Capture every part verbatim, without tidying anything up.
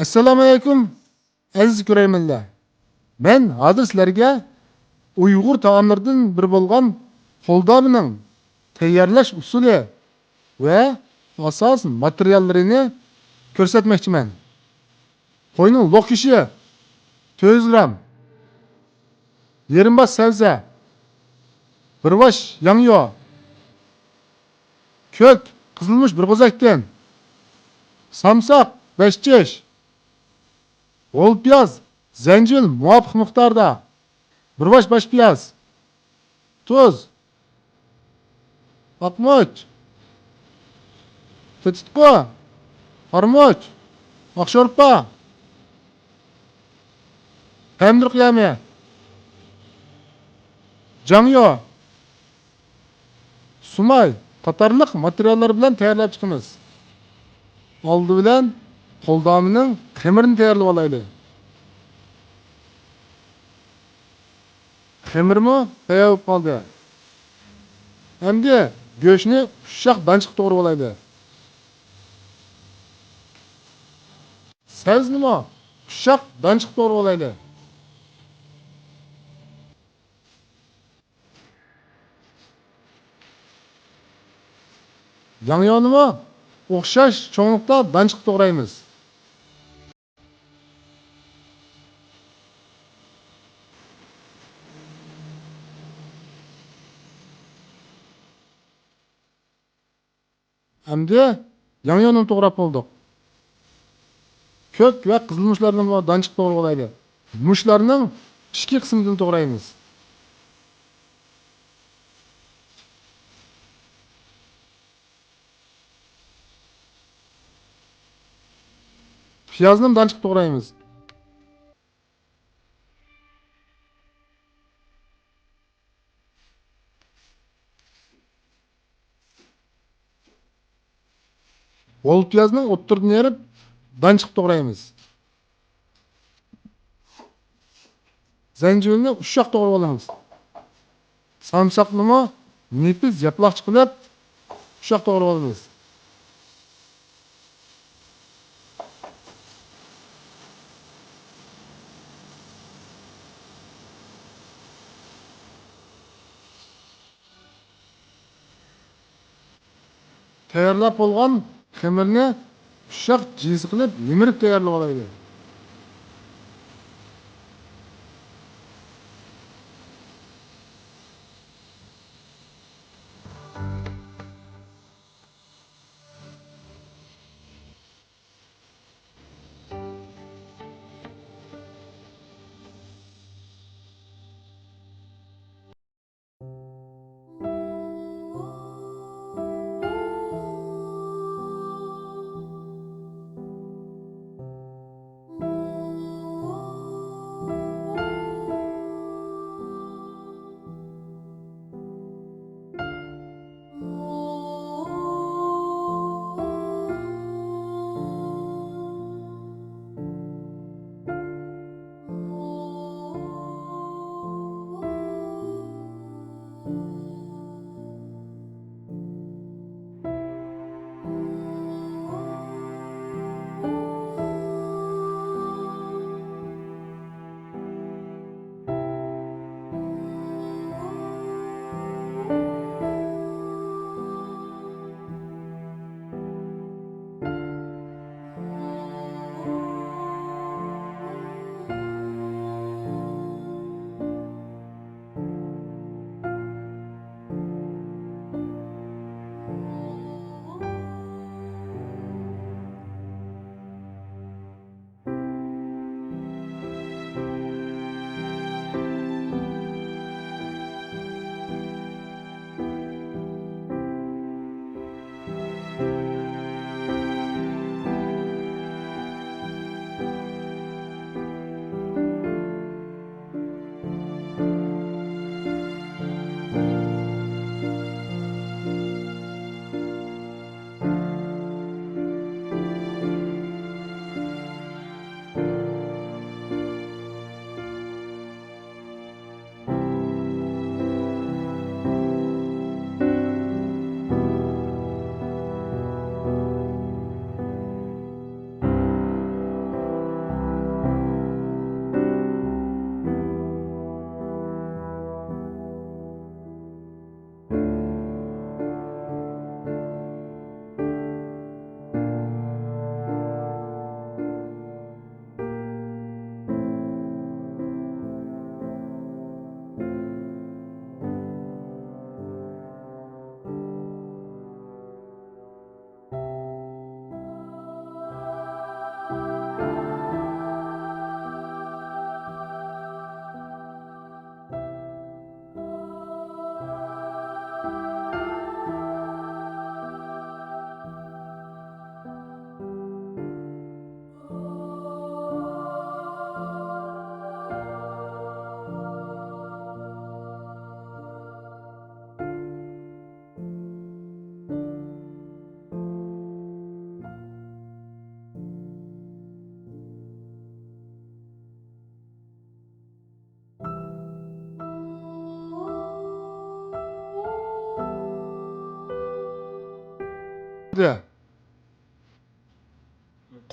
ئەسسالامۇئەلەيكۇم، ئەزىز كۆرەرمەنلەر. مەن ھازىر سىلەرگە ئۇيغۇر تائاملىرىدىن بىرى بولغان قولدامىنىڭ تەييارلاش ئۇسۇلى ۋە ئاساس ماتېرىياللىرىنى كۆرسەتمەكچىمەن. قوينىڭ لوق گۆشى تۆت يۈز گرام، يېرىم باش سەۋزە، بىر باش ياڭيۇ، كۆك قىزىلمۇچ بىر غوزەكتىن، سامساق بەش چىش، ھۆل پىياز، زەنجىۋىل مۇۋاپىق مىقداردا، بىر باش باش پىياز، تۇز، ئاقمۇچ، تېتىتقۇ، قارىمۇچ، ئاق شورپا، پەمىدۇر قىيامى، جاڭيۇ، سۇماي قاتارلىق ماتېرىياللار بىلەن تەييارلاپ چىقىمىز. ئالدى بىلەن قولدامىنىڭ خېمىرىنى تەييارلىۋالايلى. خېمىرمۇ تەييار بولۇپ قالدى. ئەمدى گۆشنى ئۇششاق دانچىققا توغرىۋالايلى. سەۋزىنىمۇ ئۇششاق دانچىققا توغرىۋالايلى. ياڭيۇنىمۇ ئوخشاش چوڭلۇقتا دانچىققا توغرايمىز. ئەمدى ياڭيۇنىنى توغراپ بولدۇق. كۆك ۋە قىزىل مۇچلارنىمۇ دانچىققا توغرىۋالايلى. مۇچلارنىڭ ئىچكى قىسمىدىن توغرايمىز. پىيازنىمۇ دانچىققا توغرايمىز. ھۆل پىيازنى ئوتتۇرىدىن ئېرىپ، دانچىققا توغرايمىز. زەنجىۋىلنى ئۇششاق توغرىۋالىمىز. سامساقنىمۇ نېپىز ياپىلاقچە قىلىپ، ئۇششاق توغرىۋالىمىز. تەييارلاپ بولغان خېمىرنى ئۇششاق جىنسى قىلىپ يىمىرىپ تەييارلىۋالايلى.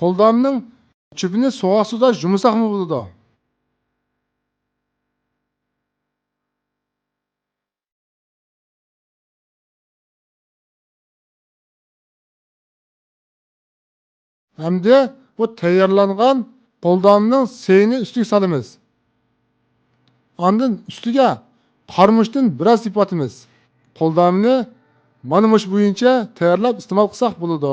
قولداننىڭ چۆپىنى سوغۇق سۇدا يۇمىساقمۇ بولىدۇ. ئەمدى بۇ تەييارلانغان قولداننىڭ سېيىنى ئۈستىگە سالىمىز. ئاندىن ئۈستىگە قارىمۇچتىن بىراز سېپىۋاتىمىز. قولداننى مانا مۇشۇ بويىچە تەييارلاپ ئىستېمال قىلساق بولىدۇ.